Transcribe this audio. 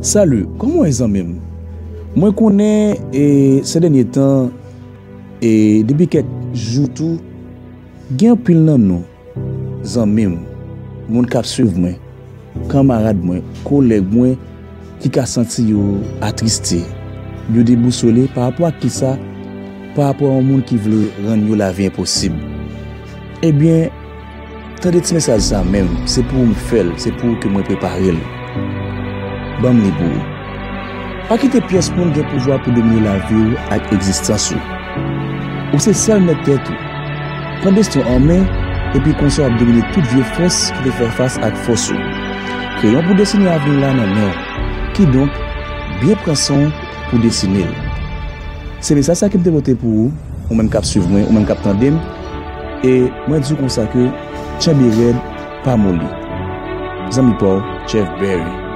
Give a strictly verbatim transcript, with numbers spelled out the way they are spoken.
Salut, kòman w ye zanmi m? Mwen konnen e, se dènye tan e depi kèk jou tou, gen anpil nan nou, zanmi m, moun k ap swiv mwen, kanmarad mwen, kolèg mwen ki ka santi yo atriste, yo debousole pa rapò ak kisa, pa rapò a yon moun ki vle rann yo lavi enposib. Ebyen, tande ti mesaj sa menm, se pou ou m fè l, se pou ou ke mwen prepare l. Ban m li pou ou. Pa kite pyès moun gen pouvwa pou domine lavi w ak egzistans ou. Ou se sèl mèt tèt ou. Pran desten w an men, epi konsa w ap domine tout vye fòs ki te fè fas ak fòs ou. Kreyon pou desine avni w la nan men w. Kidonk, byen pran san w pou desine l. Se mesaj sa ke m te pote pou ou, ou menm k ap swiv mwen, ou menm k ap tande m, e mwen di w konsa ke tchenbe rèd, pa moli. Zanmi pa w, Jeff Berry.